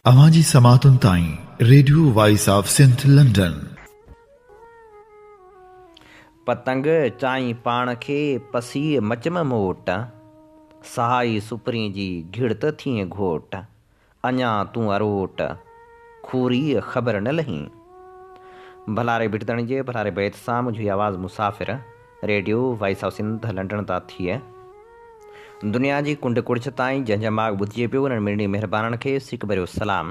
اوهان جي سماعتن تائين radio voice of Sindh London. پتنگ چائين پاڻ کي، پسيء مچ م موٽ، سهائي سپرين جي، گهڙ ته ٿئين گهوٽ، اڃا تون اروٽ، کوريء خبر نه لهين. ڀلاري ڀٽدڻي جي ڀلاري بيت سان منهنجي آواز مسافر، radio voice of Sindh London تان ٿئي. دنيا جي ڪنڊ ڪڙڇ تائين جنهن جا ماڳ ٻڌجي پيو انهن مڙني مهربانن کي سڪ ڀريو سلام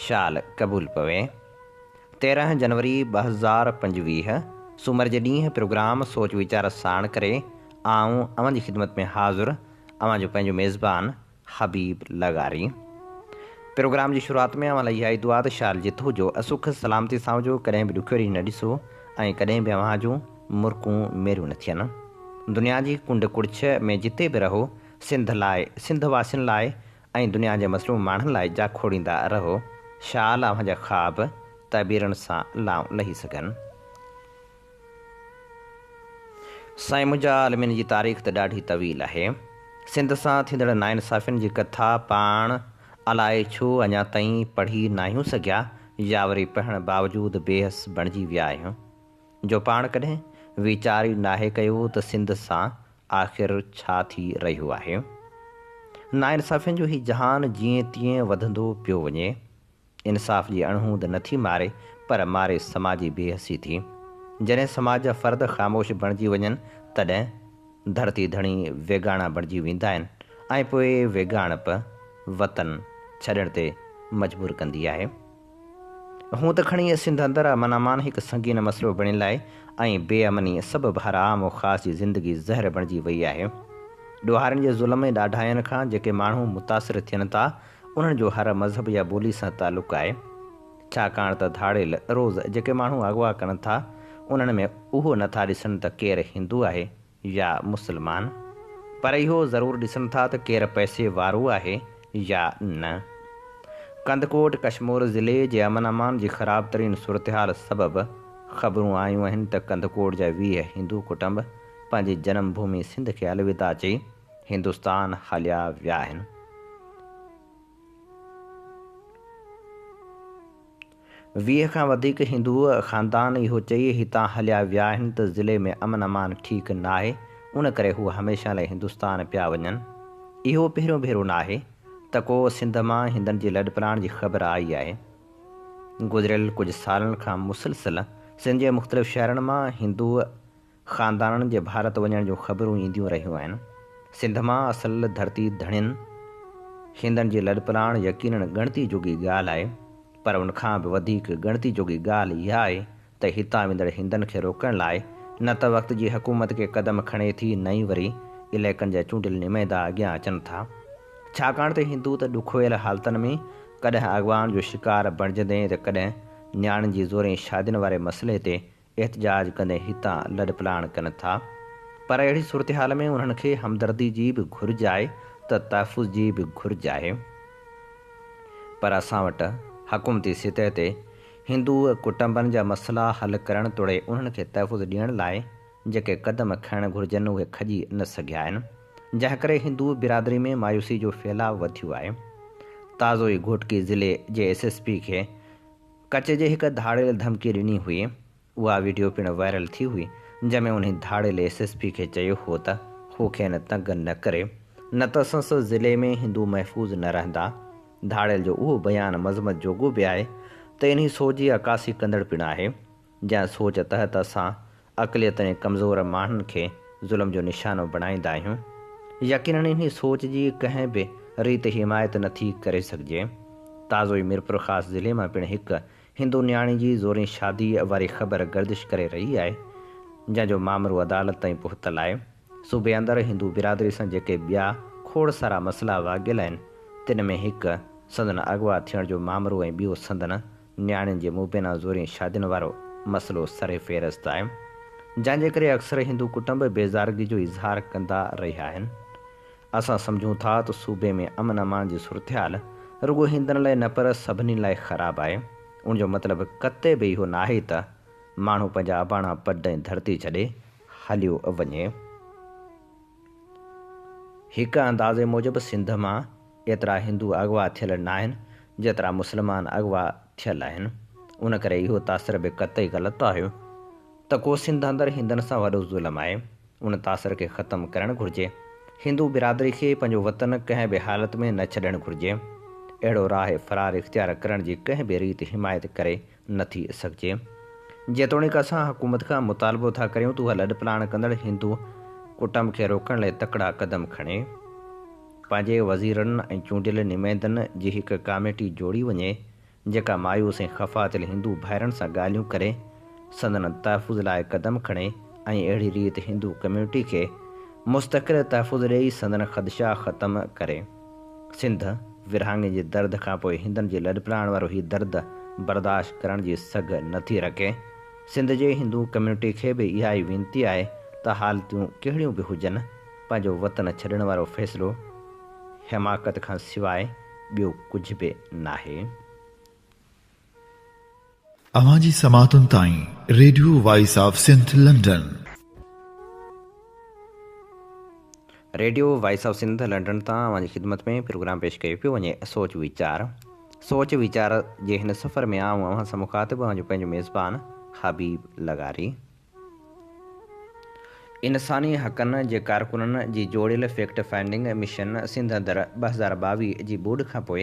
شال قبول پوي. 13 جنوري 2025 سومر جي ڏينهن پروگرام سوچ ويچار ساڻ ڪري آئون اوهان جي خدمت ۾ حاضر اوهان جو پنهنجو ميزبان حبيب لغاري. پروگرام جي شروعات ۾ اوهان لاء اها ئي دعا ته شال جت هجو سک سلامتي سان هجو ڪڏهن به ڏکيو ڏينهن نه ڏسو ۽ ڪڏهن به اوهان جون مرڪون ميريون نه ٿين. دنيا جي ڪنڊ ڪڙڇ ۾ جتي به رهو، سنڌ لاء، سنڌ واسين لاء ۽ دنيا جي مظلوم ماڻهن لاء جاکوڙيندا رهو. شال اوهان جا خواب تعبيرن سان لائون لهي سگهن. سائين منهنجا عالمين جي تاريخ ته ڏاڍي طويل آهي. سنڌ سان ٿيندڙ ناانصافين جي ڪٿا پاڻ الائي ڇو اڃا تائين پڙهي ناهيون سگهيا يا وري پڙهڻ باوجود بيحس بڻجي ويا آهيون. جو پاڻ ڪڏهن ويچار ئي ناهي ڪيو ته سنڌ سان آخر ڇا ٿي رهيو آهي. ناانصافين جو هي جهان جيئن تيئن وڌندو پيو وڃي. انصاف جي اڻهوند نٿي ماري پر ماري سماجي بي حسي ٿي. جڏهن سماج جا فرد خاموش بڻجي وڃن تڏهن ڌرتي ڌڻي ويڳاڻا بڻجي ويندا آهن ۽ پوء ويڳاڻپ وطن ڇڏڻ تي مجبور ڪندي آهي. هونء ته کڻي سنڌ اندر امن امان هڪ سنگين مسئلو بڻيل آهي ۽ بي امني سبب هر عام و خاص جي زندگي زهر بڻجي وئي آهي. ڏوهارين جي ظلم ۽ ڏاڍاين کان جيڪي ماڻهو متاثر ٿين ٿا انهن جو هر مذهب يا ٻولي سان تعلق آهي. ڇاڪاڻ ته ڌاڙيل روز جيڪي ماڻهو اغوا ڪن ٿا انهن ۾ اهو نه ٿا ڏسن ته ڪير هندو آهي يا مسلمان، پر اهو ضرور ڏسن ٿا ته ڪير پئسي وارو آهي يا نه. ڪنڌڪوٽ ڪشمور ضلعي جي امن امان جي خراب ترين صورتحال سبب خبرون آيون آهن ته ڪنڌڪوٽ جا 20 هندو ڪٽنب پنهنجي جنم ڀومي سنڌ کي الوداع چئي هندستان هليا ويا آهن. 20 کان وڌيڪ هندو خاندان اهو چئي هتان هليا ويا آهن ته ضلعي ۾ امن امان ٺيڪ ناهي ان ڪري هو هميشه لاء هندستان پيا وڃن. اهو پهريون ڀيرو ناهي ته ڪو سنڌ مان هندن جي لڏپلاڻ جي خبر آئي آهي. گذريل ڪجهه سالن کان مسلسل سنڌ جي مختلف شهرن مان هندو خاندانن جي ڀارت وڃڻ جون خبرون اينديون رهيون آهن. سنڌ مان اصل ڌرتي ڌڻين هندن جي لڏپلاڻ يقينن ڳڻتي جوڳي ڳالهه آهي، پر ان کان به وڌيڪ ڳڻتي جوڳي ڳالهه اها آهي ته هتان ويندڙ هندن کي روڪڻ لاء نه ته وقت جي حڪومت ڪي قدم کڻي ٿي نه ئي وري علائقن جا چونڊيل نمائندا اڳيان اچن ٿا. ڇاڪاڻ ته هندو ته ڏکويل حالتن ۾ ڪڏهن اغوائن جو شڪار بڻجندي ته ڪڏهن نياڻين جي زورين شادين واري مسئلي تي احتجاج ڪندي هتان لڏپلاڻ ڪن ٿا پر اهڙي صورتحال ۾ انهن کي همدردي جي به گهرج آهي ته تحفظ جي به گهرج آهي پر اسان وٽ حڪومتي سطح تي هندو ڪٽنبن جا مسئلا حل ڪرڻ توڙي انهن کي تحفظ ڏيڻ لاء جيڪي قدم کڻڻ گهرجن اهي کڄي نه سگهيا آهن جنهن ڪري هندو برادري ۾ مايوسي جو ڦهلاء وڌيو آهي تازو ئي گهوٽڪي ضلعي جي ايس ايس پي کي ڪچي جي هڪ ڌاڙيل ڌمڪي ڏني هئي، اها وڊيو پڻ وائرل ٿي هئي، جنهن ۾ انهي ڌاڙيل ايس ايس پي کي چيو هو ته هو کين تنگ نه ڪري، نه ته سنس ضلعي ۾ هندو محفوظ نه رهندا. ڌاڙيل جو اهو بيان مذمت جوڳو به آهي ته انهي سوچ جي عڪاسي ڪندڙ پڻ آهي، جنهن سوچ تحت اسان اقليت ۽ ڪمزور ماڻهن کي ظلم جو نشانو بڻائيندا آهيون. يقينن انهي سوچ جي ڪنهن به ريت حمايت نه ٿي ڪري سگهجي. تازو ئي ميرپورخاص ضلعي مان پڻ هڪ هندو نياڻي جي زورين شادي واري خبر گردش ڪري رهي آهي، جنهن جو مامرو عدالت تائين پهتل آهي. صوبي اندر هندو برادري سان جيڪي ٻيا کوڙ سارا مسئلا واڳيل آهن، تن ۾ هڪ سندن اغوا ٿيڻ جو مامرو ۽ ٻيو سندن نياڻين جي مبينا زورين شادين وارو مسئلو سر فهرست آهي، جنهن جي ڪري اڪثر هندو ڪٽنب بيزارگي جو اظهار ڪندا رهيا آهن. اسان سمجهون ٿا ته صوبي ۾ امن امان جي صورتحال رڳو هندن لاء نه پر سڀني لاء خراب آهي. ان جو مطلب قطعي به اهو ناهي ته ماڻهو پنهنجا اباڻا پڊ ۽ ڌرتي ڇڏي هليو وڃي. هڪ اندازي موجب سنڌ مان ايترا هندو اغوا ٿيل ناهن جيترا مسلمان اغوا ٿيل آهن. ان ڪري اهو تاثر به قطعي غلط آهي ته ڪو سنڌ اندر هندن سان وڏو ظلم آهي. ان تاثر کي ختم ڪرڻ گهرجي. هندو برادري کي پنهنجو وطن ڪنهن به حالت ۾ نه ڇڏڻ گهرجي. اهڙو راهه فرار اختيار ڪرڻ جي ڪنهن به ريت حمايت ڪري نه ٿي سگهجي. جيتوڻيڪ اسان حڪومت کان مطالبو ٿا ڪريون ته اها لڏپلاڻ ڪندڙ هندو ڪٽنب کي روڪڻ لاء تڪڙا قدم کڻي. پنهنجي وزيرن ۽ چونڊيل نمائندن جي هڪ ڪاميٽي جوڙي وڃي، جيڪا مايوس ۽ خفا ٿيل هندو ڀائرن سان ڳالهيون ڪري، سندن تحفظ لاء قدم کڻي ۽ اهڙي ريت هندو ڪميونٽي کي مستقل تحفظ ڏئي سندن خدشا ختم ڪري. سنڌ ورهاڱي جي درد کانپوء هندن جي لڏپلاڻ وارو هي درد برداشت ڪرڻ جي سگهه نه ٿي رکي. سنڌ جي هندو ڪميونٽي کي به اها ئي وينتي آهي ته حالتون ڪهڙيون به هجن، پنهنجو وطن ڇڏڻ وارو فيصلو حماقت کان سواء ٻيو ڪجهه به ناهي. اوهان جي سماعتن تائين radio voice of Sindh London. Radio voice of Sindh London تان اوهان جي خدمت ۾ پروگرام پيش ڪيو پيو وڃي سوچ ويچار سوچ ويچار جي هن سفر ۾ آئون اوهان سان مخاطب اوهان جو پنهنجو ميزبان حبيب لغاري. انساني حقن جي ڪارڪنن جي جوڙيل فيڪٽ فائنڊنگ مشن سنڌ اندر 2022 جي ٻوڏ کانپوء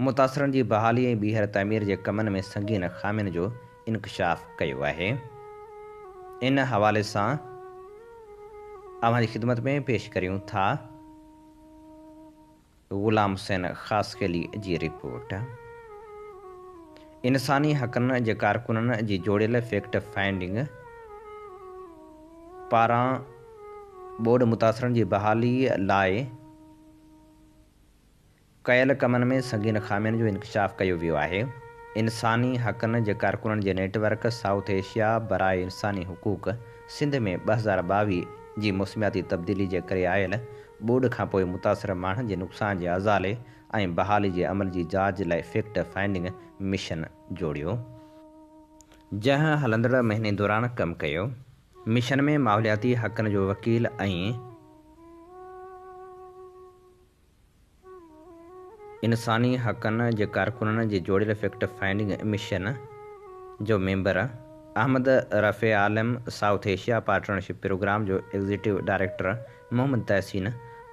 متاثرن جي بحالي ۽ ٻيهر تعمير جي ڪمن ۾ سنگين خامين جو انڪشاف ڪيو آهي. ان حوالي سان اوهان جي خدمت ۾ پيش ڪريون ٿا. غلام حسين خاصخيلي جي رپورٽ. انساني حقن جي ڪارڪنن جي جوڙيل فيڪٽ فائنڊنگ پاران ٻوڏ متاثرن جي بحالي لاء ڪيل ڪمن ۾ سنگين خامين جو انڪشاف ڪيو ويو آهي. انساني حقن جي ڪارڪنن جي نيٽ ورڪ سائوٿ ايشيا براء انساني حقوق سنڌ ۾ 2022 جي موسمياتي تبديلي جي ڪري آيل ٻوڏ کانپوء متاثر ماڻهن جي نقصان جي ازالي ۽ بحالي جي عمل جي جاچ لاء فيڪٽ فائنڊنگ مشن جوڙيو. جنهن هلندڙ مهيني دوران ڪم ڪيو. مشن ۾ ماحولياتي حقن جو وڪيل ۽. انساني حقن جي ڪارڪنن جي جوڙيل فيڪٽ فائنڊنگ مشن جو member Ahmed Rafay Alam, South Asia partnership programme جو ايگزيڪيوٽو ڊائريڪٽر محمد تحسين،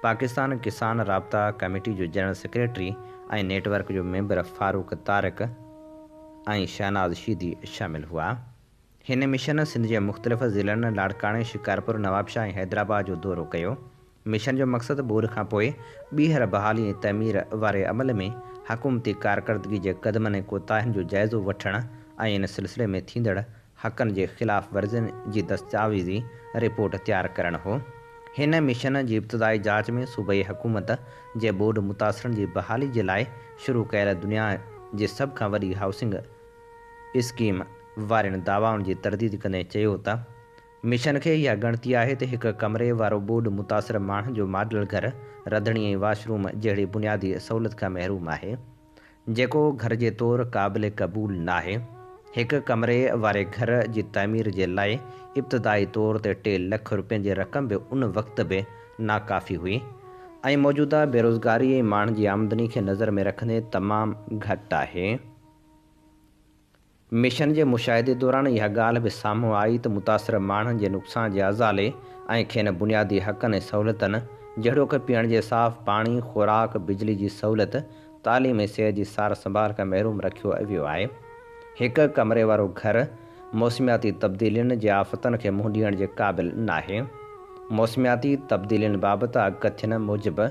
پاڪستان ڪسان رابطا ڪميٽي جو جنرل سيڪريٽري ۽ نيٽ ورڪ جو ميمبر فاروق طارق ۽ شهناز شيدي شامل هئا. هن مشن سنڌ جي مختلف ضلعن لاڙڪاڻي، شڪارپور، نوابشاهه ۽ حيدرآباد جو دورو ڪيو. مشن جو مقصد ٻوڏ کانپوء ٻيهر بحالي ۽ تعمير واري عمل ۾ حڪومتي ڪارڪردگي جي قدمن ۽ ڪوتاهين جو جائزو وٺڻ ۽ ان سلسلي ۾ ٿيندڙ حقن جي خلاف ورزين جي دستاويزي رپورٽ تيار ڪرڻ هو. هن مشن جي ابتدائي جاچ ۾ صوبائي حڪومت جي ٻوڏ متاثرن جي بحالي جي لاء شروع ڪيل دنيا جي سڀ کان وڏي هائوسنگ اسڪيم وارين دعوائن جي ترديد ڪندي چيو ته مشن کي اها ڳڻتي آهي ته هڪ ڪمري وارو ٻوڏ متاثر ماڻهن جو ماڊل گهر رڌڻي ۽ واش روم جهڙي بنيادي سهولت کان محروم آهي جيڪو گهر جي طور قابل قبول ناهي. هڪ ڪمري واري گهر جي تعمير جي لاء ابتدائي طور تي ٽي لک روپين جي رقم به ان وقت به ناڪافي هئي ۽ موجوده بيروزگاري ۽ ماڻهن جي آمدني کي نظر ۾ رکندي تمام گهٽ آهي. مشن جي مشاهدي دوران اها ڳالهه به سامهون آئي ته متاثر ماڻهن جي نقصان جي ازالي ۽ کين بنيادي حقن ۽ سهولتن جهڙوڪ پيئڻ جي صاف پاڻي، خوراڪ، بجلي جي سهولت، تعليم ۽ صحت جي سار سنڀال کان محروم رکيو ويو آهي. هڪ ڪمري وارو گهر موسمياتي تبديلين جي آفتن کي منهن ڏيڻ جي قابل ناهي. موسمياتي تبديلين بابت اڳڪٿين موجب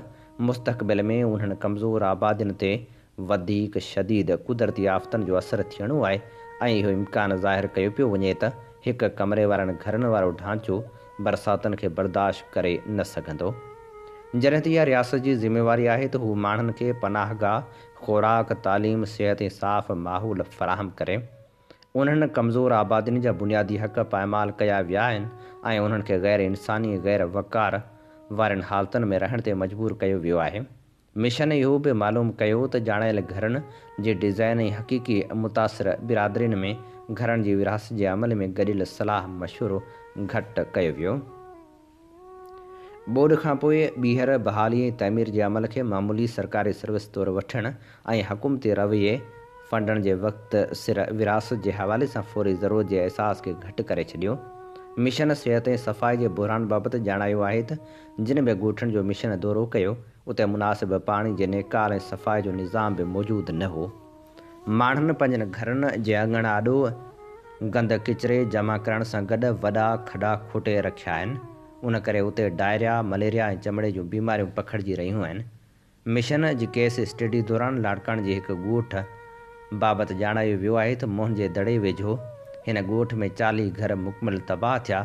مستقبل ۾ انهن ڪمزور آبادين تي وڌيڪ شديد قدرتي آفتن جو اثر ٿيڻو آهي ۽ اهو امڪان ظاهر ڪيو پيو وڃي ته هڪ ڪمري وارن گهرن وارو ڍانچو برساتن کي برداشت ڪري نه سگهندو. جڏهن ته اها رياست جي ذميواري آهي ته هو ماڻهن کي پناهگاهه، خوراڪ، تعليم، صحت ۽ صاف ماحول فراهم ڪري. انهن ڪمزور آبادين جا بنيادي حق پائمال ڪيا ويا آهن ۽ انهن کي غير انساني ۽ غير وقار وارين حالتن ۾ رهڻ تي مجبور ڪيو ويو آهي. مشن اهو به معلوم ڪيو ته ڄاڻايل گهرن جي ڊيزائن ۽ حقيقي متاثر برادرين ۾ گهرن جي ورهاست جي عمل ۾ گڏيل صلاح مشورو گهٽ ڪيو ويو. ٻوڏ کانپوء ٻيهر بحالي ۽ تعمير جي عمل کي معمولي سرڪاري سروس طور وٺڻ ۽ حڪومتي رويي فنڊن جي وقت سر ورهاست جي حوالي سان فوري ضرورت جي احساس کي گهٽ ڪري ڇڏيو. مشن صحت ۽ صفائي جي بحران بابت ڄاڻايو آهي ته جن به ڳوٺن جو مشن دورو ڪيو اتي مناسب پاڻي جي نيڪال ۽ صفائي جو نظام به موجود نه هو. ماڻهن پنهنجن گهرن جي اڱڻ آڏو گند ڪچري جمع ڪرڻ سان گڏ وڏا کڏا کوٽي رکيا آهن، ان ڪري اتي ڊائريا، مليريا ۽ چمڙي جون بيماريون پکڙجي رهيون آهن. مشن جي ڪيس اسٽڊي دوران لاڙڪاڻي جي هڪ ڳوٺ بابت ڄاڻايو ويو آهي ته موهن جي دڙي ويجهو هن ڳوٺ ۾ 40 گهر مڪمل تباهه ٿيا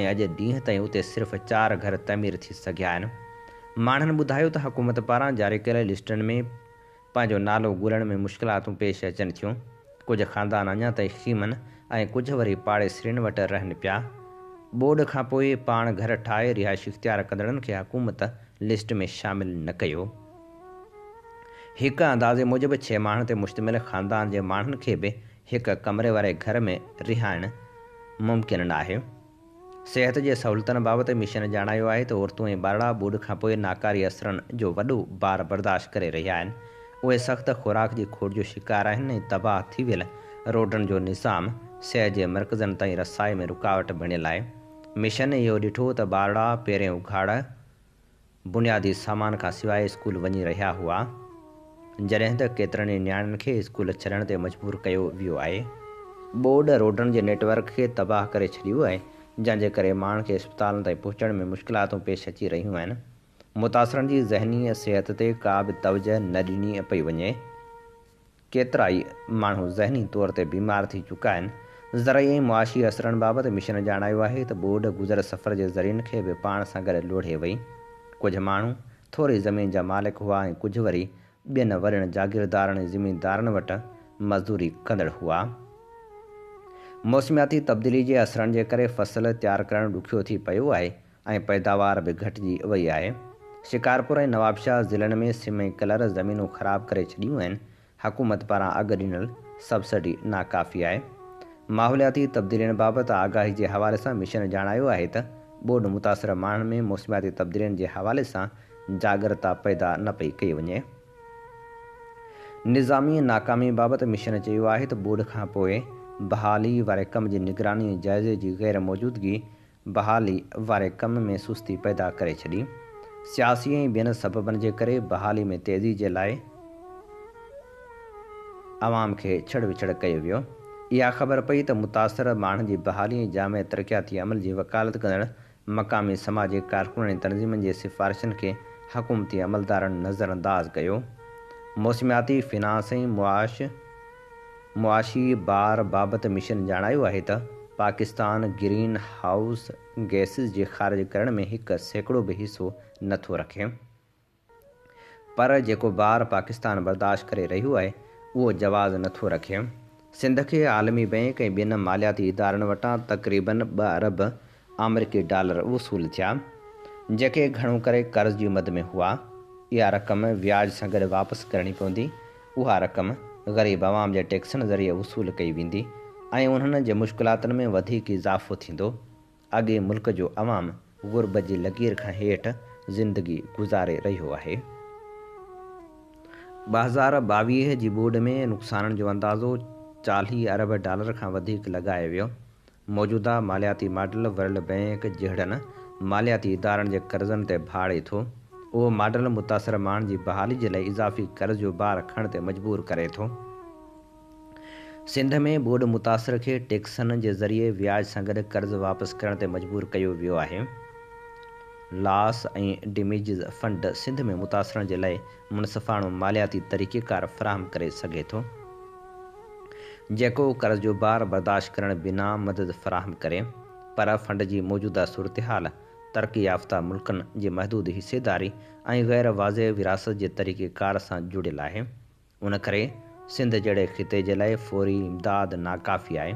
۽ اڄ ڏينهن تائين اتي صرف چار گهر تعمير ٿي سگهيا آهن. ماڻهن ٻڌايو ته حڪومت پاران جاري ڪيل لسٽن ۾ پنهنجو نالو ڳولڻ ۾ مشڪلاتون پيش اچن ٿيون. ڪجهه خاندان اڃا تائين خيمن ۽ ڪجهه وري پاڙيسرين وٽ رهن پيا. ٻوڏ کانپوء پاڻ گهر ٺاهي رهائش اختيار ڪندڙن کي حڪومت لسٽ ۾ شامل نه ڪيو. هڪ اندازي موجب ڇهه ماڻهن تي مشتمل خاندان جي ماڻهن کي به هڪ ڪمري واري گهر ۾ رهائڻ ممڪن ناهي. صحت جي سهولتن بابت مشن ڄاڻايو آهي ته عورتون ۽ ٻارڙا ٻوڏ کانپوء ناڪاري اثرن جو وڏو بار برداشت ڪري رهيا آهن، اهي سخت خوراڪ جي کوٽ جو شڪار آهن ۽ تباهه ٿي ويل روڊن جو نظام صحت جي مرڪزن تائين رسائي ۾ رڪاوٽ بڻيل آهي. مشن اهو ڏٺو ته ٻارڙا پيرين اگهاڙ بنيادي سامان کان سواء اسڪول وڃي رهيا هئا، جڏهن ته ڪيترن ئي نياڻين کي اسڪول ڇڏڻ تي مجبور ڪيو ويو آهي. ٻوڏ روڊن جي نيٽ ورڪ کي تباهه ڪري ڇڏيو آهي، جنهن جي ڪري ماڻهن کي اسپتالن تائين پهچڻ ۾ مشڪلاتون پيش اچي رهيون آهن. متاثرن جي ذهني صحت تي ڪا به توجهه نه ڏني پئي وڃي. ڪيترائي ماڻهو ذهني طور تي بيمار ٿي چڪا آهن. زرعي ۽ معاشي اثرن بابت مشن ڄاڻايو آهي ته ٻوڏ گذر سفر جي ذريعن کي به پاڻ سان گڏ لوڙهي وئي. ڪجهه ماڻهو ٿوري زمين جا مالڪ هئا ۽ ڪجهه وري ٻين وڏن جاگيردارن ۽ زميندارن وٽ مزدوري ڪندڙ هئا. موسمياتي تبديلي جي اثرن جي ڪري فصل تيار ڪرڻ ڏکيو ٿي پيو آهي. ۽ پيداوار به گهٽجي وئي آهي. شڪارپور ۽ نوابشاهه ضلعن ۾ سم ۽ ڪلر زمينون خراب ڪري ڇڏيون آهن، حڪومت پاران اگهه ڏنل سبسڊي ناڪافي آهي. ماحولياتي تبديلين بابت آگاهي جي حوالي سان مشن ڄاڻايو آهي ته ٻوڏ متاثر ماڻهن ۾ موسمياتي تبديلين جي حوالي سان جاڳرتا پيدا نه پئي ڪئي وڃي. نظامي ناڪامي بابت مشن چيو آهي ته ٻوڏ کانپوء بحالي واري ڪم جي نگراني ۽ جائزي جي غير موجودگي بحالي واري ڪم ۾ سستي پيدا ڪري ڇڏي. سياسي ۽ ٻين سببن جي ڪري بحالي ۾ تيزي جي لاء عوام کي ڇڙ وڇڙ ڪيو ويو. اها خبر پئي ته متاثر ماڻهن جي بحالي ۽ جامع ترقياتي عمل جي وڪالت ڪندڙ مقامي سماجي ڪارڪنن ۽ تنظيمن جي سفارشن کي حڪومتي عملدارن نظرانداز ڪيو. موسمياتي فنانس ۽ معاش معاشي بار بابت مشن ڄاڻايو آهي ته پاڪستان گرين هائوس گئسز جي خارج ڪرڻ ۾ 1% به حصو نه ٿو رکي پر جيڪو بار پاڪستان برداشت ڪري رهيو آهي اهو جواز نه ٿو رکي. سنڌ کي عالمي بئنڪ ۽ ٻين مالياتي ادارن وٽان تقريبن 2 ارب آمريڪي ڊالر وصول ٿيا جيڪي گهڻو ڪري قرض جي مد ۾ هئا. اها رقم وياج سان گڏ واپس ڪرڻي پوندي. اها رقم غريب عوام جي ٽيڪسن ذريعي وصول ڪئي ويندي ۽ انهن جي مشڪلاتن ۾ وڌيڪ اضافو ٿيندو. اڳ ئي ملڪ جو عوام غربت جي لڪير کان هيٺ زندگي گذاري رهيو آهي. 2022 جي ٻوڏ ۾ نقصانن جو اندازو 40 ارب ڊالر کان وڌيڪ لڳايو ويو. موجوده مالياتي ماڊل ورلڊ بئنڪ جهڙن مالياتي ادارن جي قرضن تي ڀاڙي ٿو. اهو ماڊل متاثر ماڻهن جي بحالي جي لاء اضافي قرض جو بار کڻڻ تي مجبور ڪري ٿو. سنڌ ۾ ٻوڏ متاثر کي ٽيڪسن جي ذريعي وياج سان گڏ قرض واپس ڪرڻ تي مجبور ڪيو ويو آهي. لاس ۽ ڊيميجز فنڊ سنڌ ۾ متاثرن جي لاء منصفاڻو مالياتي طريقيڪار فراهم ڪري سگهي ٿو. جيڪو قرض جو بار برداشت ڪرڻ بنا مدد فراهم ڪري، پر فنڊ جي موجوده صورتحال، ترقي يافته ملڪن جي محدود حصيداري ۽ غير واضح ورهاست جي طريقيڪار سان جڙيل آهي. ان ڪري سنڌ جهڙي خطي جي لاء فوري امداد ناڪافي آهي.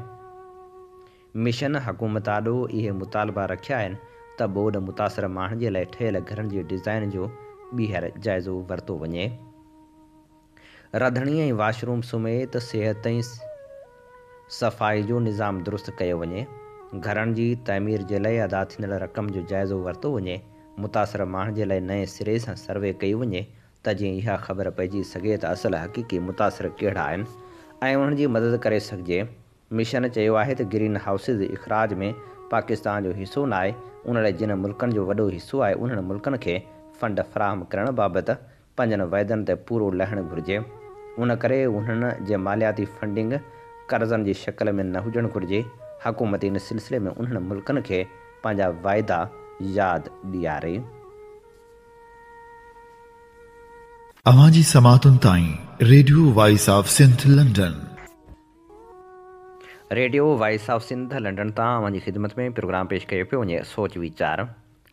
مشن حڪومت آڏو اهي مطالبا رکيا آهن ته ٻوڏ متاثر ماڻهن جي لاء ٺهيل گهرن جي ڊزائين جو ٻيهر جائزو ورتو وڃي. رڌڻي ۽ واش روم سميت صحت ۽ صفائي جو نظام درست ڪيو وڃي، گهرن جي تعمير جي لاء ادا ٿيندڙ رقم جو جائزو ورتو وڃي متاثر ماڻهن جي لاء نئين سري سان سروي ڪئي وڃي ته جيئن اها خبر پئجي سگهي ته اصل حقيقي متاثر ڪهڙا آهن ۽ انهن جي مدد ڪري سگهجي. مشن چيو آهي ته گرين هائوسز اخراج ۾ پاڪستان جو حصو ناهي، ان لاء جن ملڪن جو وڏو حصو آهي انهن ملڪن کي فنڊ فراهم ڪرڻ بابت پنهنجن وعدن تي پورو لهڻ گهرجي. ان ڪري انهن جي مالياتي فنڊنگ قرضن جي شڪل ۾ نه هجڻ گهرجي. حڪومت ان سلسلي ۾ انهن ملڪن کي پنهنجا وعدا ياد ڏياري. اوهان جي سماعتن تائين radio voice of Sindh London. Radio voice of Sindh London تان اوهان جي خدمت ۾ پروگرام پيش ڪيو پيو وڃي سوچ ويچار.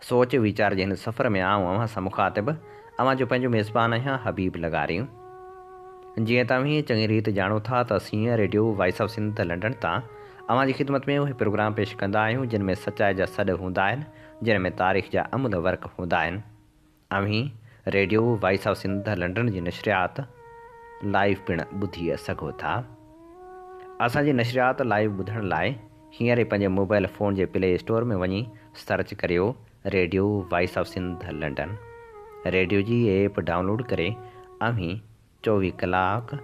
سوچ ويچار جي هن سفر ۾ آئون اوهان سان مخاطب اوهان جو پنهنجو ميزبان آهيان حبيب لغاري. جيئن ته اوهين چڱي ريت ڄاڻو ٿا ته اسين radio voice of Sindh London تان اوهان جي خدمت ۾ اهي پروگرام پيش ڪندا آهيون جن ۾ سچائي جا سڏ هوندا آهن جن ۾ تاريخ جا املهه ورق هوندا آهن. اوهين radio voice of Sindh London جي نشريات لائيو پڻ ٻڌي سگهو ٿا. اسان جي نشريات لائيو ٻڌڻ لاء هينئر ئي پنهنجي موبائل فون جي پلي اسٽور ۾ وڃي سرچ ڪريو radio voice of Sindh London. Radio جي ايپ ڊائونلوڊ ڪري اوهين 24 ڪلاڪ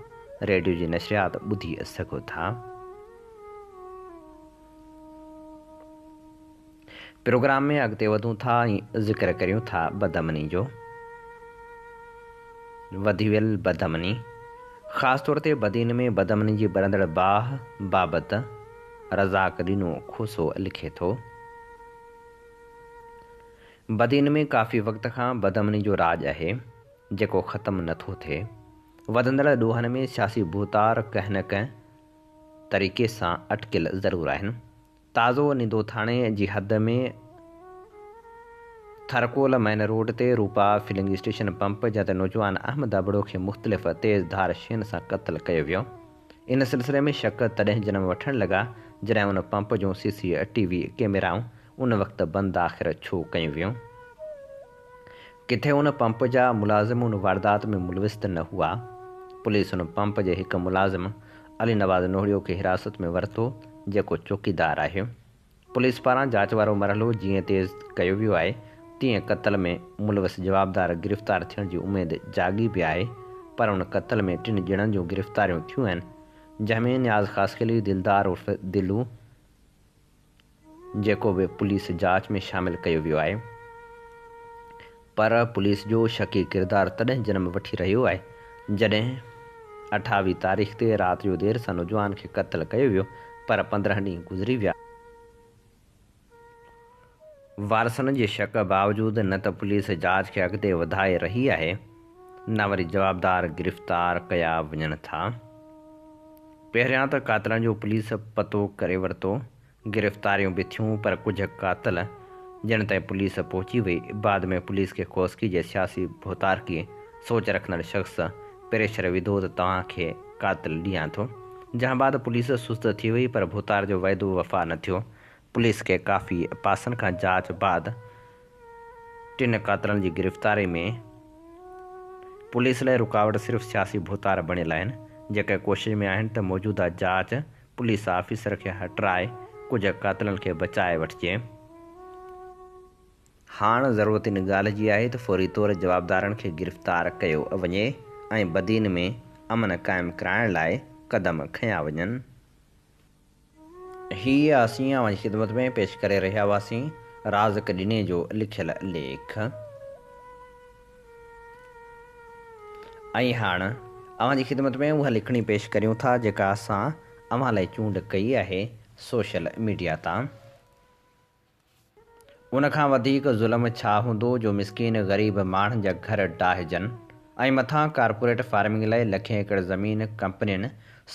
ريڊيو جي نشريات ٻڌي سگهو ٿا. پروگرام ۾ اڳتي وڌون ٿا ۽ ذڪر ڪريون ٿا بدامني جو. وڌي ويل بدامني، خاص طور تي بدين ۾ بدامني جي ٻرندڙ باهه بابت رزاق ڏنو کوسو لکي ٿو. بدين ۾ ڪافي وقت کان بدامني جو راڄ آهي، جيڪو ختم نه ٿو ٿئي. وڌندڙ ڏوهن ۾ سياسي ڀوتار ڪنهن نه ڪنهن طريقي سان اٽڪيل ضرور آهن. تازو نندو ٿاڻي جي حد ۾ ٿرڪول مين روڊ تي روپا فلنگ اسٽيشن پمپ جتي نوجوان احمد ابڙو کي مختلف تيز ڌار شين سان قتل ڪيو ويو. ان سلسلي ۾ شڪ تڏهن جنم وٺڻ لڳا جڏهن ان پمپ جون سي سي ٽي وي ڪيميرائون ان وقت بند آخر ڇو ڪيون ويون؟ ڪٿي ان پمپ جا ملازم ان واردات ۾ ملوث ته نه هئا؟ پوليس ان پمپ جي هڪ ملازم علي نواز نوهڙيو کي حراست ۾ ورتو جيڪو چوڪيدار آهي. پوليس پاران جاچ وارو مرحلو جيئن تيز ڪيو ويو آهي تيئن قتل ۾ ملوث جوابدار گرفتار ٿيڻ جي اميد جاڳي به آهي پر ان قتل ۾ ٽن ڄڻن جون گرفتاريون ٿيون آهن جنهن ۾ نياز خاصخيلي، دلدار عرف دلو، جيڪو به پوليس جاچ ۾ شامل ڪيو ويو آهي پر پوليس جو شڪي ڪردار تڏهن جنم وٺي رهيو آهي جڏهن 28 تاريخ تي رات جو دير سان نوجوان کي قتل ڪيو ويو پر 15 ڏينهن گذري ويا وارثن جي شڪ باوجود نه ته پوليس جاچ کي اڳتي وڌائي رهي آهي نه وري جوابدار گرفتار ڪيا وڃن ٿا. پهريان ته قاتلن جو پوليس پتو ڪري ورتو، گرفتاريون به ٿيون پر ڪجهه قاتل جن تائين پوليس پهچي وئي، بعد ۾ پوليس کي کوسڪي جي سياسي ڀوتارڪي سوچ رکندڙ شخص پريشر وڌو ته توهان کي قاتل ڏيان ٿو، جنهن بعد پوليس سست ٿي وئي پر ڀوتار جو وعدو وفا نه ٿيو، پوليس کي ڪافي پاسن کان جاچ بعد ٽن قاتلن جي گرفتاري ۾ پوليس لاء رڪاوٽ صرف سياسي ڀوتار بڻيل آهن، جيڪي ڪوشش ۾ آهن ته موجوده جاچ پوليس آفيسر کي هٽرائي ڪجهه قاتلن کي بچائي وٺجي. هاڻ ضرورت ان ڳالهه جي آهي ته فوري طور جوابدارن کي گرفتار ڪيو وڃي ۽ بدين ۾ امن قائم ڪرائڻ لاء قدم کنيا وڃن. هي اسين اوهان جي خدمت ۾ پيش ڪري رهيا هئاسين رازق ڏني جو لکيل ليک. ۽ هاڻ اوهان جي خدمت ۾ اها لکڻي پيش ڪريون ٿا جيڪا اسان اوهان لاء چونڊ ڪئي آهي سوشل ميڊيا تان. ان کان وڌيڪ ظلم ڇا هوندو جو مسڪين غريب ماڻهن جا گهر ڊاهجن ۽ مٿان ڪارپوريٽ فارمنگ لاء لکين ايڪڙ زمين ڪمپنين،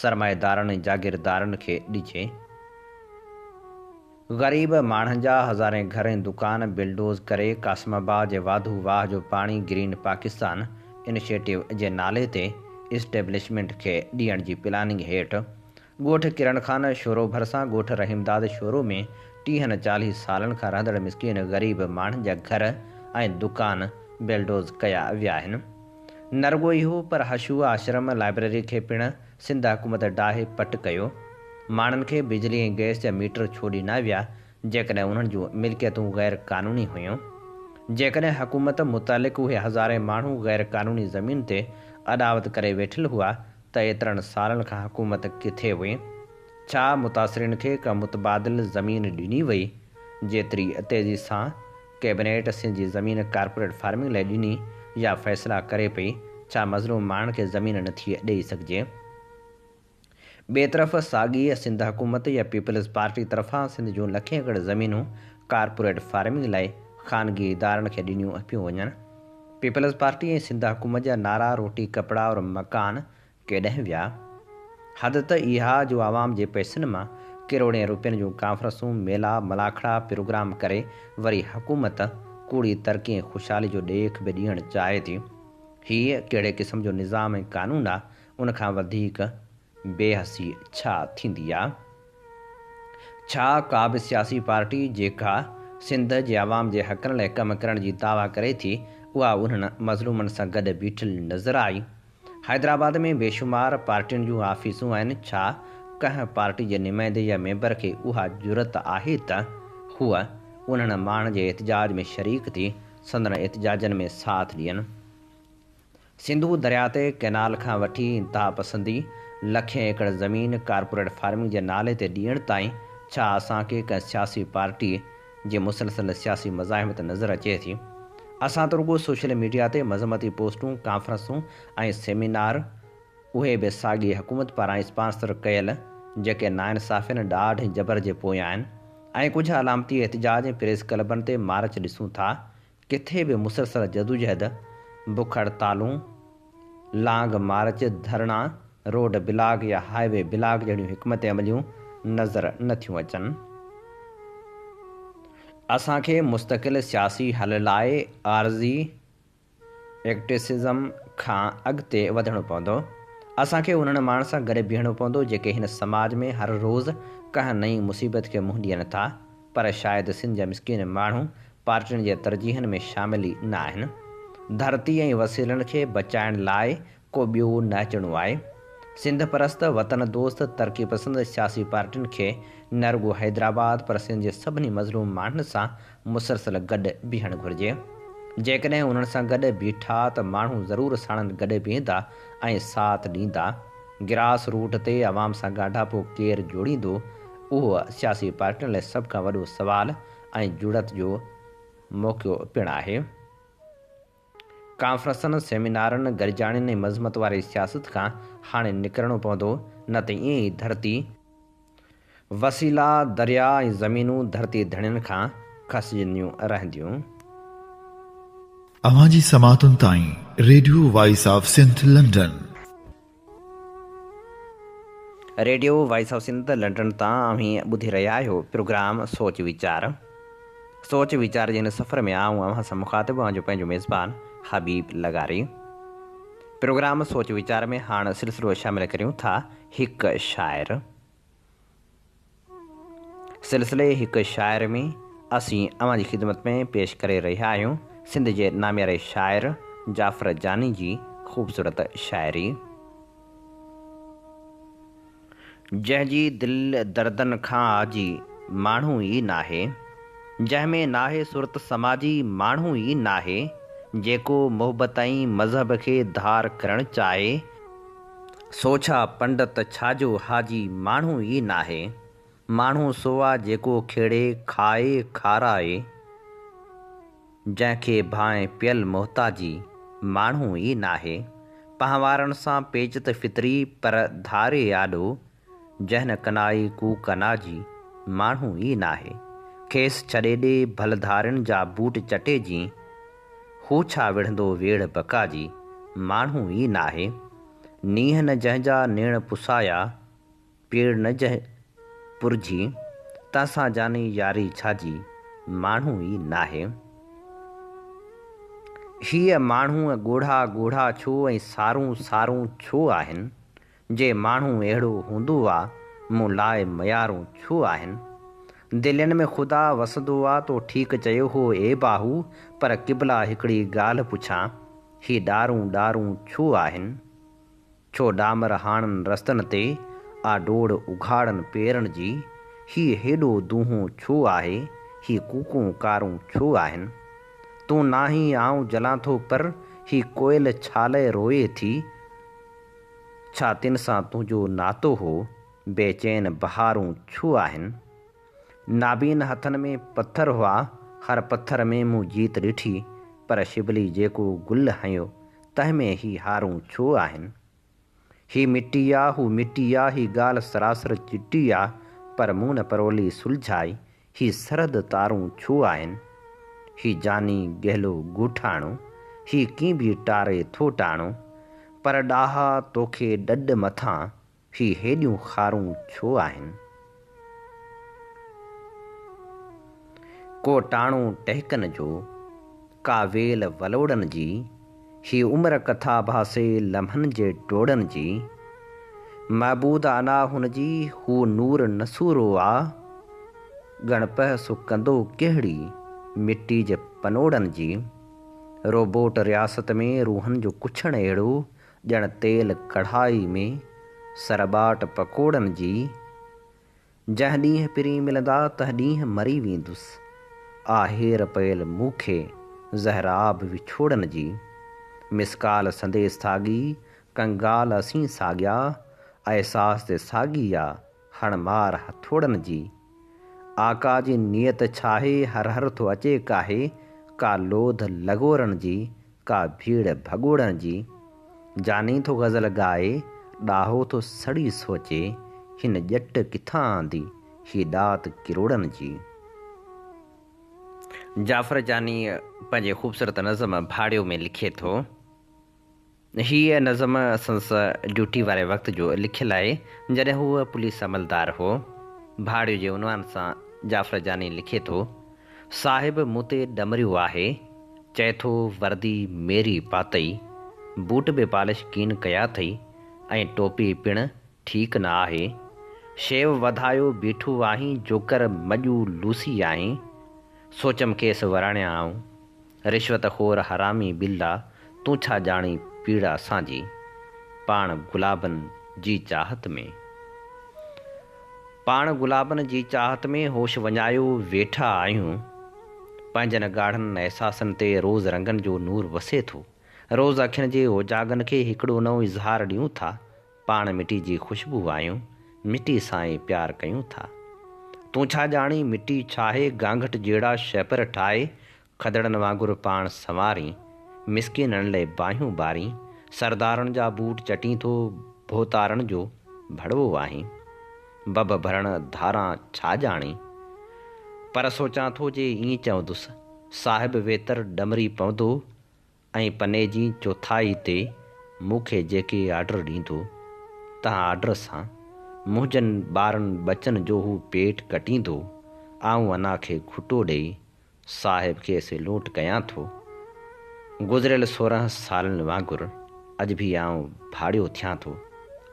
سرمائيدارن ۽ جاگيردارن کي ڏجي. غريب ماڻهن جا هزارين گهر ۽ دڪان بلڊوز ڪري قاسم آباد جي واڌو واهه جو پاڻي گرين پاڪستان انيشيٽو جي نالي تي اسٽيبلشمينٽ کي ڏيڻ جي پلاننگ هيٺ ڳوٺ ڪرڻ خان شورو ڀرسان ڳوٺ رحيمداد شورو ۾ ٽيهن چاليهه سالن کان رهندڙ مسڪين غريب ماڻهن جا گهر ۽ دڪان بلڊوز ڪيا ويا آهن. نه رڳو اهو پر حشو آشرم لائبريري کي پڻ سنڌ حڪومت ڊاهي پٽ ڪيو. ماڻهن کي بجلي ۽ گئس جا ميٽر ڇو ڏنا ويا جيڪڏهن انهن جون ملڪيتون غير قانوني هيون. جيڪڏهن حڪومت متعلق اهي هزارين ماڻهو غير قانوني زمين تي اڏاوت ڪري ويٺل هئا ته ايترن سالن کان حڪومت ڪٿي هئي؟ ڇا متاثرين کي ڪا متبادل زمين ڏني وئي؟ جيتري تيزي سان ڪيبنيٽ سنڌ جي زمين ڪارپوريٽ فارمنگ لاء ڏني يا فيصلا ڪري پئي، ڇا مظلوم ماڻهن کي زمين نٿي ڏئي سگهجي؟ ٻئي طرف ساڳي سنڌ حڪومت يا پيپلز پارٽي طرفان سنڌ جون لکين ايڪڙ زمينون ڪارپوريٽ فارمنگ لاء خانگي ادارن کي ڏنيون پيون وڃن. پيپلز پارٽي ۽ سنڌ حڪومت جا نعرا روٽي ڪپڙا اور مڪان ڪيڏانهن ويا؟ حد ته اها جو عوام جي پئسن مان ڪروڙين روپين جون ڪانفرنسون، ميلا، ملاکڙا، پروگرام ڪري وري حڪومت ڪوڙي ترقي ۽ خوشحالي جو ڏيک به ڏيڻ چاهي ٿي. هي ڪهڙي قسم جو نظام ۽ قانون آ، ان کان وڌيڪ بي حسي ڇا ٿيندي آ؟ ڇا ڪا به سياسي پارٽي جيڪا سنڌ جي عوام جي حقن لاء ڪم ڪرڻ جي دعويٰ ڪري ٿي اها انهن مظلومن سان گڏ بيٺل نظر آئي؟ حيدرآباد ۾ بيشمار پارٽين جون آفيسون آهن ڇا ڪنهن پارٽي جي نمائندي يا ميمبر کي اها جرئت آهي ته هو انهن ماڻهن جي احتجاج ۾ شريڪ ٿي سندن احتجاجن ۾ ساٿ ڏين؟ سنڌو درياء تي ڪئنال کان وٺي انتهاپسندي، لکين ايڪڙ زمين ڪارپوريٽ فارمنگ جي نالي تي ڏيڻ تائين ڇا اسان کي ڪنهن سياسي پارٽي جي مسلسل سياسي مزاحمت نظر اچي ٿي؟ اسان ته رڳو سوشل ميڊيا تي مذمتي پوسٽون، ڪانفرنسون ۽ سيمينار، اهي به ساڳي حڪومت پاران اسپانسر ڪيل، جيڪي ناانصافين، ڏاڍ ۽ جبر جي پويان آهن ۽ ڪجهه علامتي احتجاج ۽ پريس ڪلبن تي مارچ ڏسون ٿا، ڪٿي به مسلسل جدوجهد، بک هڙتالون، لانگ مارچ، ڌرڻا، روڊ بلاڪ يا هاء وي بلاڪ جهڙيون حڪمت عمليون نظر نه ٿيون اچن. اسان کي مستقل سياسي حل لاء عارضي ايڪٽيسزم کان اڳتي وڌڻو پوندو. اسان کي انهن ماڻهن سان گڏ بيهڻو پوندو جيڪي هن سماج ۾ هر روز ڪنهن نئين مصيبت کي منهن ڏين ٿا. پر شايد سنڌ جا مسڪين ماڻهو پارٽين جي ترجيحن ۾ شامل ئي نه آهن. ڌرتي ۽ وسيلن کي بچائڻ لاء ڪو ٻيو نه اچڻو آهي. سنڌ پرست، وطن دوست، ترقي پسند سياسي پارٽين کي نه رڳو حيدرآباد پر سنڌ جي سڀني مظلوم ماڻهن سان مسلسل گڏ بيهڻ گهرجي. جيڪڏهن انهن سان گڏ بيٺا ته ماڻهو ضرور ساڻن گڏ بيهندا ۽ ساٿ ڏيندا. گراس روٽ تي عوام سان ڳانڍاپو ڪير جوڙيندو؟ اهو سياسي پارٽين لاء سڀ کان وڏو سوال ۽ جڙت جو موقعو پڻ آهي. ڪانفرنسن، سيمينارن، گڏجاڻين ۽ مذمت واري سياست کان هاڻي نڪرڻو پوندو نه ته ائين ئي ڌرتي، وسيلا، درياء ۽ زمينون ڌرتي ڌڻين کان کسجنديون رهنديون. اوهان جي سماعتن تائين radio voice of Sindh London. Radio voice of Sindh London تان اوهين ٻڌي رهيا آهيو پروگرام سوچ ويچار. سوچ ويچار جي هن سفر ۾ آئون اوهان سان مخاطب اوهان جو پنهنجو ميزبان حبيب لغاري. پروگرام سوچ ويچار ۾ هاڻ سلسلو شامل ڪريون ٿا هڪ شاعر. سلسلي هڪ شاعر ۾ اسين اوهان جي خدمت ۾ پيش ڪري رهيا آهيون سنڌ جي نامياري شاعر جعفر جاني جي خوبصورت شاعري. جنهن جي دل دردن کان آجي ماڻهو ئي ناهي، جنهن ۾ ناهي سرت سماجي ماڻهو ئي ناهي، جيڪو محبت ۽ مذهب کي ڌار ڪرڻ چاهي، سو ڇا پنڊت ڇا جو حاجي ماڻهو ئي ناهي. ماڻهو سو آ جيڪو کيڙي کائي کارائي. جنهن کي ڀانء پيل محتاجي ماڻهو ئي ناهي. پنهوارن سان پيچ ته فطري پر ڌاري آڏو. جنهن ڪنائي ڪوڪ اناجي ماڻهو ئي ناهي. کيس ڇڏي ڏي ڀل ڌارين جا بوٽ چٽي جين. هو ڇا وڙهندو ويڙهه بقا جي، ماڻهو ئي ناهي. نينهن نه جنهن جا نيڻ پسايا، پيڙ نه جنهن پرجهي، تنهن سان جاني ياري ڇا جي، ماڻهو ئي ناهي. هيء ماڻهوء ڳوڙها ڳوڙها ڇو ۽ سارون سارون ڇو آهن؟ جي ماڻهو اهڙو هوندو آ، مون لاء ميارون ڇو آهن؟ دلين ۾ خدا وسندو آ تو ٺيڪ چيو هو اي باهو، پر قبلا هڪڙي ڳالهه پڇان، هي ڏارون ڏارون ڇو آهن؟ ڇو ڏامر هاڻن رستن تي، آ ڊوڙ اگهاڙن پيرن جي، هي هيڏو دونهون ڇو آهي، هي ڪوڪون ڪارون ڇو آهن؟ تون ناهين آئون جلان ٿو پر هي ڪوئل ڇالئه روئي ٿي. ڇا تن سان تنهنجو ناتو هو، بيچين بهارون ڇو آهن؟ نابين هٿن ۾ پٿر هئا، هر پٿر ۾ مون جيت ڏٺي، پر شبلي جيڪو گل هنيو، تنهن ۾ هي هارون ڇو آهن؟ هي مٽي آ، هو مٽي آ، هي ڳالهه سراسر چٽي آ، پر مون نه پرولي سلجهائي، هي سرحد تارون ڇو آهن؟ هي جاني ڳهلو ڳوٺاڻو، هي ڪين به ٽاري ٿو ٽاڻو، پر ڏاها توکي ڏڏ مٿان، هي هيڏيون خارون ڇو آهن؟ ڪو ٽاڻو ٽهڪن جو، ڪا ويل ولوڙن جي، هي عمر ڪٿا ڀاسي لمحن جي ڊوڙن جي. معبود انا هن جي، هو نور نسورو آ، ڳڻپهه سو ڪندو ڪهڙي، مٽي جي پنوڙن جي. روبوٽ رياست ۾ روحن جو ڪڇڻ اهڙو، ڄڻ تيل ڪڙهائي ۾ سرٻاٽ پڪوڙن جي. جنهن ڏينهن پرين ملندا تنهن ڏينهن مري ويندس. آ هير پيل مون کي زهراب وڇوڙن جي. مثقال سندي ساڳي، ڪنگال اسين ساڳيا، احساس تي ساڳي آ هڻ مار هٿوڙن جي. آقا جي نيت ڇاهي هر هر ٿو اچي ڪاهي، ڪا لوڌ لغورن جي، ڪا ڀيڙ ڀڳوڙن جي. جاني ٿو غزل ڳائي، ڏاهو ٿو سڙي سوچي، هن ڄٽ ڪٿان آندي، هي ڏات ڪروڙن جي. جعفر جاني پنهنجي خوبصورت نظم ڀاڙيو ۾ لکي ٿو. هيء نظم سندس ڊيوٽي واري وقت جو لکيل آهي، جڏهن هو پوليس عملدار هو. ڀاڙيو جي عنوان سان جعفر جاني لکي ٿو، صاحب مون تي ڏمريو آهي، چئي ٿو وردي ميري پاتئي، بوٽ به پالش ڪين ڪيا اٿئي ۽ ٽوپي پڻ ٺيڪ نه آهي. شيو وڌايو بيٺو آهين جوڪر مڄو لوسي آهين. سوچم کيس وراڻيان آئون، رشوت خور حرامي ٻلا تون ڇا ڄاڻين پيڙا اسان جي. پاڻ گلابن جي چاهت ۾. پاڻ گلابن جي چاهت ۾ هوش وڃايو ويٺا آهيون. پنهنجن ڳاڙهن احساسن تي روز رنگن جو نور وسي ٿو. روز اکين جي اوجاڳن کي هڪڙو نئون اظهار ڏيون ٿا. پاڻ مٽي جي خوشبو آهيون، مٽي سان ئي پيار ڪيون ٿا. تون ڇا ڄاڻين مٽي ڇاهي، گانگهٽ جهڙا شهپر ٺاهي، کدڙن وانگر پاڻ سنوارين، مسڪينن لئه باهيون ٻارين، سردارن جا بوٽ چٽين ٿو، ڀوتارن جو ڀڙوو آهين. بڀ ڀرڻ ڌاران ڇا ڄاڻين؟ پر سوچان ٿو جي ائين چوندس، صاحب ويتر ڏمري پوندو ۽ پني جي چوٿائي تي مون کي جيڪي آرڊر ڏيندو، تنهن آرڊر سان منهنجن ٻارن ٻچن جو هو پيٽ ڪٽيندو، آئون انا کي گهٽو ڏيئي صاحب کي سيلوٽ ڪيان ٿو. گذريل 16 سالن وانگر اڄ به آئون ڀاڙيو ٿيان ٿو.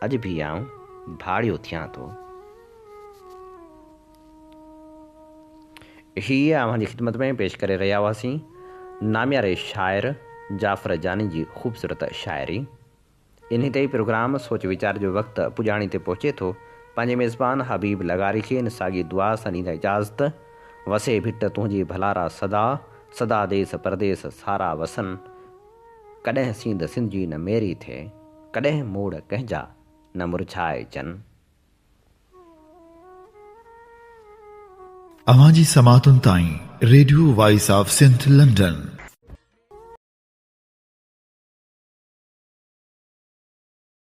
اڄ به آئون ڀاڙيو ٿيان ٿو. هيء اوهان جي خدمت ۾ پيش ڪري رهيا هئاسين نامياري شاعر جعفر جاني جي خوبصورت شاعري. انهي تي ئي پروگرام سوچ ويچار جو وقت پڄاڻي تي پهچي ٿو. پنهنجي ميزبان حبيب لغاري کي ان ساڳي دعا سان ڏيندا اجازت. وسي ڀٽ تنهنجي ڀلارا سدا، سدا ديس پرديس سارا وسن. ڪڏهن سينڌ سنڌ جي نه ميري ٿئي، ڪڏهن موڙ ڪنهن جا نه مرجهائجن. اوهان جي سماعتن تائين radio voice of Sindh London.